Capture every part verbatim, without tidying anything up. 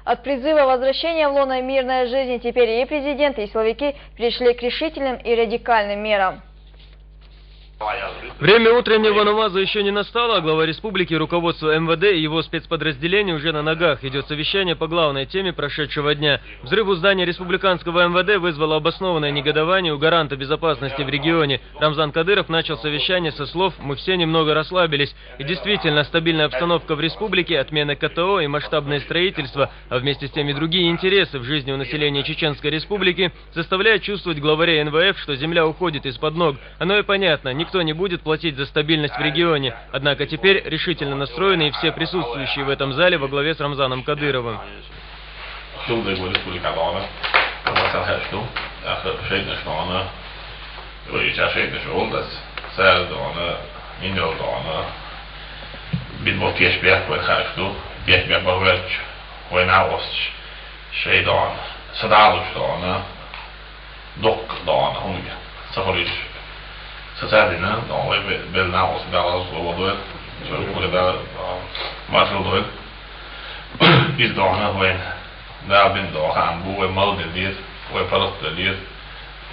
От призыва возвращения в лоно мирной жизни теперь и президент, и силовики перешли к решительным и радикальным мерам. Время утреннего намаза еще не настало, а глава республики, руководство МВД и его спецподразделений уже на ногах. Идет совещание по главной теме прошедшего дня. Взрыв у здания республиканского МВД вызвало обоснованное негодование у гаранта безопасности в регионе. Рамзан Кадыров начал совещание со слов: «Мы все немного расслабились». И действительно, стабильная обстановка в республике, отмена КТО и масштабное строительство, а вместе с тем и другие интересы в жизни у населения Чеченской Республики заставляют чувствовать главарей НВФ, что земля уходит из-под ног. Оно и понятно, никто не будет платить за стабильность в регионе. Однако теперь решительно настроены и все присутствующие в этом зале во главе с Рамзаном Кадыровым. Şul da bu respublika dogana, Hasan Haştu, şehitler dogana, ve içer şehitler oldas, Saz dogana, Minol dogana, bin bot geçbek ve Haştu, geçbek ve verç, ve Navos, şey dogana, Sadaluş dogana, Dok dogana, hunga, Safaluş, Sasadina dogana, ve Belnavos, Belarus, Volodor, Marshall dogana, biz dogana, ve Dabin dogana, bu ve Maldin diyor, ve Parık diyor,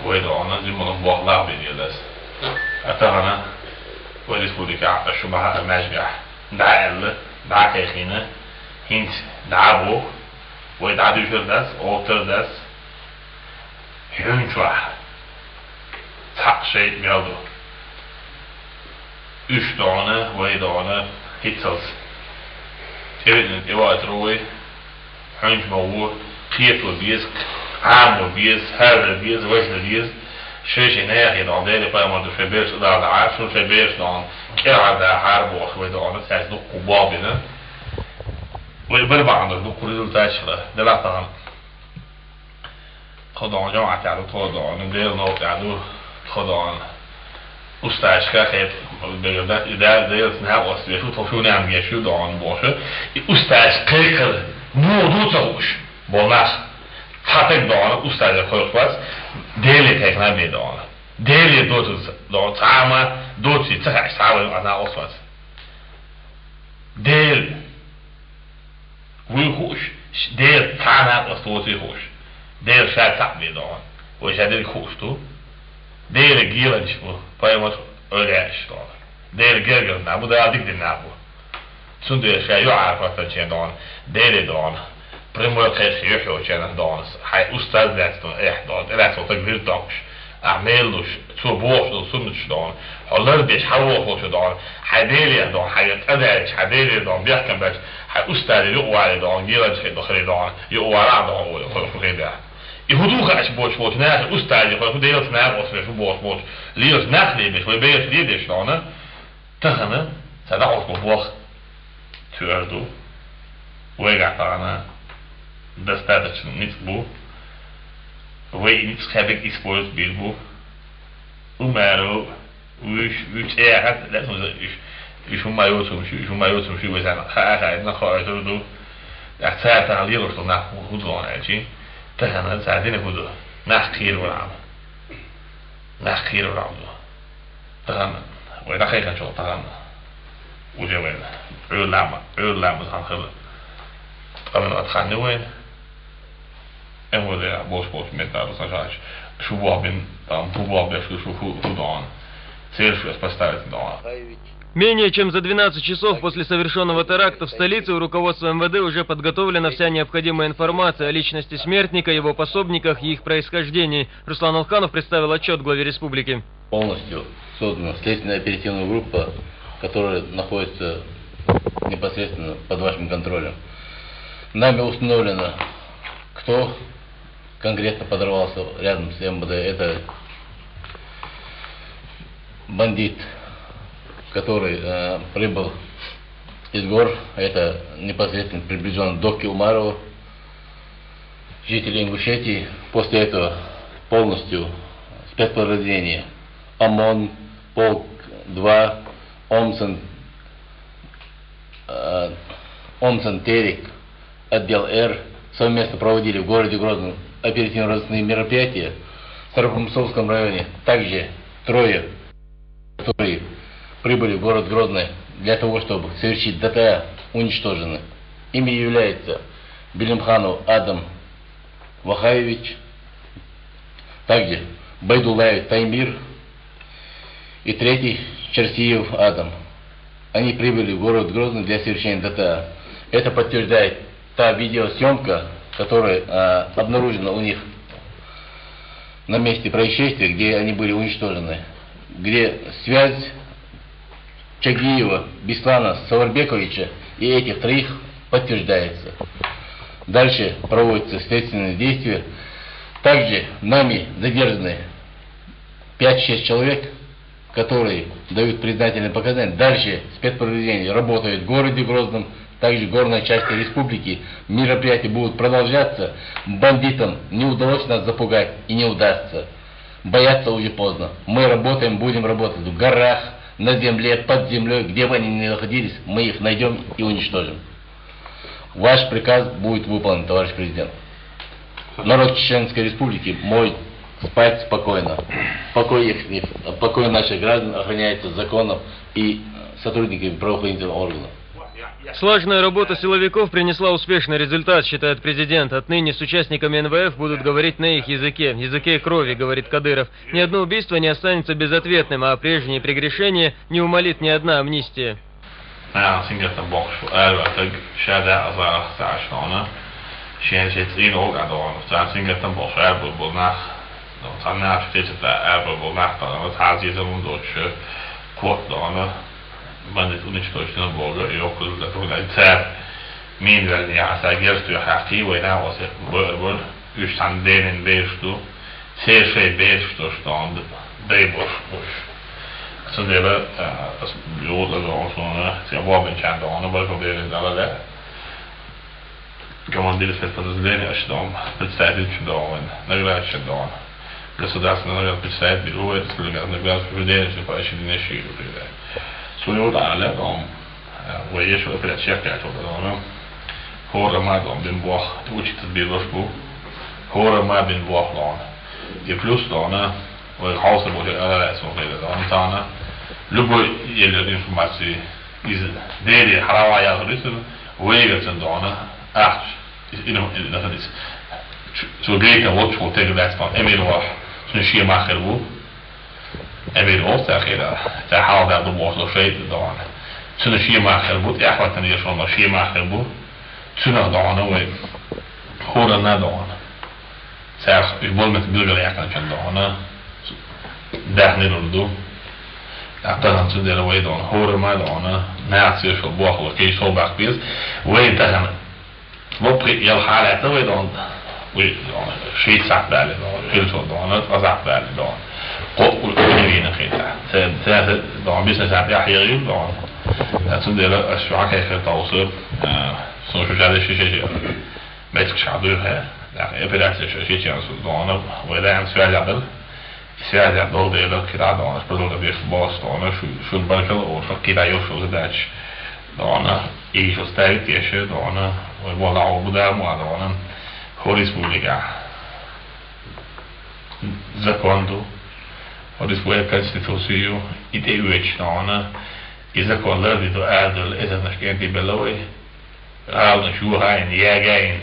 ve dogana, Zimonun boğlar diyorlar. Atağana, ve Respublika, şu baha mecgah, dairli, da keyhine, Hint, da bu, ve da düşürdes, oturdes, Hünç var. Saq şey geldi. Üç dogana, ve dogana, hitzels. Evinin evatır oy, hünç mavu, kiyetli biz, amu biz, herre biz, vajlı biz. Şey şey ne yahid on deri paymardı şey beş da da, şun şey beş don, kera da har boş ve dogana, ses duk kubabini. Ve bir bağındır duk rezultat çıkla. Delatan. Thodon, John Atado, Thodon, Dale No Atado, Thodon. Ustashka, Kate, Begada, Ida, Dale, Snap, Ostwieszu, Toshunam, Geshu, Don, Boshe. Ustash, Keker, Mudu, Tosh, Bonash. Tatek Don, Ustash, Kochwas, Dale, Tekna, Bedon. Dale, Dotus, Don, Tama, Doti, Tsaha, Sawa, Ana, Oswas. Dale. Вуй хууш, Дела цхьа накъост воций хууш. Дела ша цхьаъ бен догӀун. Вай ша дерриг хууш ду. Дела геланча бу, пайхамар ойла яьннаш догӀун. Дела гергара нах бу, Дала дика дина нах бу. Цундела ша юьхьӀаьржа хӀоттанчен догӀун. Дела догӀун. Прямой кхайкхи юхь йолчарах догӀун. Хьай устаз лаьцна догӀун. Эхь догӀун. ТӀелаьцна таг вир догӀуш. Ахь мел луш, цо бохуш долу суннаташ догӀун, хьо лардеш хьан вохучу догӀун, хьайн Делера догӀун, хьайн цӀа даьлча, хьайн Делера догӀун, бехкам баьлча, хьайн устазе юкъавале догӀун, геланча хир до хире догӀун, юкъавалахь догӀун, олу, хӀокху хир баьхьа. И хӀун ду хууш боцуш болчу нахе устазе, хӀокху Делаца нахе освеш хӀун бохуш болчу, лелаш нах лебеш, вай бегаш ледеш догӀун, тахана, ца дӀахьош бу бох. Твердо. Вайгахь тахана достаточно ницкъ бу. Вай и ницкъ хьабиг использовать бийр бу. Умаро, уьш, уьш цӀе яхьат, лаьцна уьш, уьш хӀумма йоцурш ю, уьш хӀумма йоцурш ю, вай сан хаа хаьдна, хоуьйтур ду. Ахь цара тахана лелош ду нах хӀун ду аьлчи, тахана цара дина хӀун ду? Нах кхийр вара Ӏама. Нах кхийр вара Ӏама ду. Тахана, вай дӀакхайкхинчул тахана, уже вайна, Ӏуьйра лаьма, Ӏуьйра лаьма хан хила. Ткъа минот хан ю вайна. Эн вай дера, болуш болчу метта ду сан шаьш. Шу бохбина, там, бу бохбеш, шу, шу, шу, шу догӀун. Церш ас поставить догӀун. Менее чем за двенадцать часов после совершенного теракта в столице у руководства МВД уже подготовлена вся необходимая информация о личности смертника, его пособниках и их происхождении. Руслан Алханов представил отчет главе республики. Полностью создана следственная оперативная группа, которая находится непосредственно под вашим контролем. Нами установлено, кто конкретно подорвался рядом с МВД. Это бандит, который э, прибыл из гор. Это непосредственно приближен Доки Умарова, житель Ингушетии. После этого полностью спецподразделение ОМОН, полк два, Омсан, э, Омсан Терек, отдел Р, совместно проводили в городе Грозном оперативно-розыскные мероприятия в Старопумсовском районе. Также трое, которые прибыли в город Грозный для того, чтобы совершить ДТА, уничтожены. Ими является Белимханов Адам Вахаевич, также Байдулаев Таймир и третий Черсиев Адам. Они прибыли в город Грозный для совершения Д Т А. Это подтверждает та видеосъемка, которая, а, обнаружена у них на месте происшествия, где они были уничтожены, где связь Чагиева Беслана Саварбековича и этих троих подтверждается. Дальше проводятся следственные действия. Также нами задержаны пять-шесть человек, которые дают признательные показания. Дальше спецподразделения работают в городе Грозном, также в горной части республики. Мероприятия будут продолжаться. Бандитам не удалось нас запугать и не удастся. Бояться уже поздно. Мы работаем, будем работать в горах, на земле, под землей, где бы они ни находились, мы их найдем и уничтожим. Ваш приказ будет выполнен, товарищ президент. Народ Чеченской Республики может спать спокойно. Покой их, покой наших граждан охраняется законом и сотрудниками правоохранительных органов. Слаженная работа силовиков принесла успешный результат, считает президент. Отныне с участниками Н В Ф будут говорить на их языке, языке крови, говорит Кадыров. Ни одно убийство не останется безответным, а прежние прегрешения не умолит ни одна амнистия. Нана сингаттан бохуш ву аьлла таг ша дакъа зара хцааш дона, шен шен цӀийна олга дона, царна сингаттан бохуш аьлла бу нах, царна нах теча аьлла бу нах дона, цхьа зеза мун доцуш, кот дона, бандит уничтожена бога, и оккуза да тугна цар мин верни яса герсту хахи вайна осе бор бор, уьш цан денин бешту, цер шей бешту, что он дай бош уж. Цундела, а, ас юла дона сона, се вобин чан дона, бажо берин дала да. Командир спецподразделения аш дом, представитель чудовен, наградчик дом. Государственный наград представитель, увы, республика наград, поведение, что поощрение шире, Суна юрт Ӏаьлла дона, вай еш операция чекхъяьлча дона, хӀора ма дона бин бох, учитель бен лош бу, хӀора ма бин бох дона. И плюс дона, вай хьалса бохе арарайс мо хейла дона, тана, любой еллер информации из Дели хьарава ял рисун, вайгацан дона, ахч, из, из, из, из, из, цу гейта лочхул тегрдац дона, эмир вах, цун шия махир бу, Эмир вовца хира, ца хьалда ду бохло шейт дона. Цуна шия махир бу, тӀехватан ешо ма шия махир бу. Цуна дона вай. ХӀора на дона. Царх уж болмет билгал якан чан дона. Дахни рулду. Атахан цудера вай дона. ХӀора ма дона. Наци шо бохло, кей шо бах биз. Вай дахана. Лопхи ял хьалаьцна вай дона. Уй, дона, шийтта сахьт баьлла дона, хӀинца дона, ткъа сахьт баьлла дона. Кхо-, у-, уйвина хета. Ца, ца, дона, бизнес а тӀехь ягӀийла дона. Цундела ас шу хьакхайхира товсур, а, со шу жаьлла ши ши ши. Мецк ша дуьйхье, нах операция шу ши чан су дона, вай даим связь абил. Связь долу дела, кхидӀа а дона, продолжать деш босс дона, шу, шун баркалла олуш, кхидӀа йолуш задача дона, и шу ставить деш дона, вай вала гӀо гудар ма дона, хӀо республика. Закон ду, хӀо республика конституцию, и тӀе оьцуш дона, и закон ларди ду, аьлла, эзарнаш кӀентий белла вай, гӀаланаш юхайна, ягайна,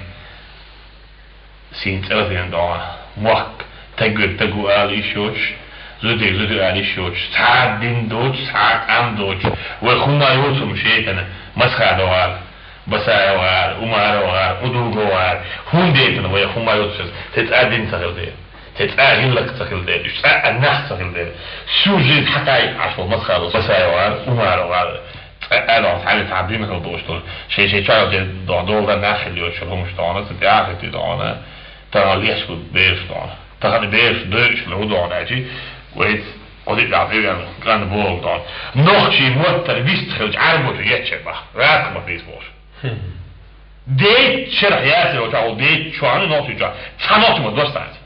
Син цӀарзина дона, мохк, тагвер тагу ала йиш йоцуш, зуди зуди ала йиш йоцуш, цхьа дин доцуш, цхьа къам доцуш, вай хӀума йоцурма шайтана, Масхадов гӀар, Басаев гӀар, Умаров гӀар, Удугов гӀар, хӀун детана вай хӀума йоцуш, те цӀа дин ца хила дера, те цӀа гӀиллакх ца хила дера, уьш цӀа а нах ца хила дера. Сюжет хьакхайкха Ӏаш вол Масхадов, Басаев гӀар, Умаров гӀар. Цкъа а дона, цхьаьна цхьа дин хила долуш долу, шайн-шайн чохь де дона, дола дан нах хила йоцуш хӀумаш дона, ца тӀехьа хӀиттий дона, тахана леш бу бераш дона. Тахана бераш дойуш лу дона, аьлчи, вайца, оцу тӀехь тӀевеана, кӀан боху дона. Нохчий моттар вист хилча, Ӏаьрбочу гечча бах, гӀатта ма бийца бохуш. Дейт шарахь яцар вачахь, ву дейт чохь, нохчий чохь, цхьа нохчий ма дош цаьрца.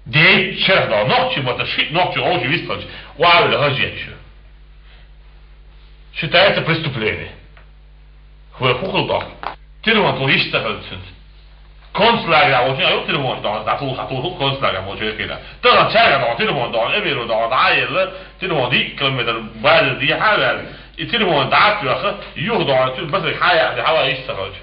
Дейт шарахь дала, нохчий мотта шиъ нохчий гӀовши вистхалча, охьавилла хаза езаш ю. Считается преступление. Хве хӀун хила тоху? Телефон тхо йиш ца хилла цуьнца. Концлагерахь волчу а ю телефонаш дала, дӀатулху, хьатулху концлагерахь волчу а кхийна. Тахана цаьрга дала, телефон дала, Эмиро дала, дӀа а елла, телефон дийкъа километр база дехьа а ваьлла. И телефон дӀа а тоьхна, юха дала, цуьнан басарг хьан яхьа, хьава йиш ца хилча.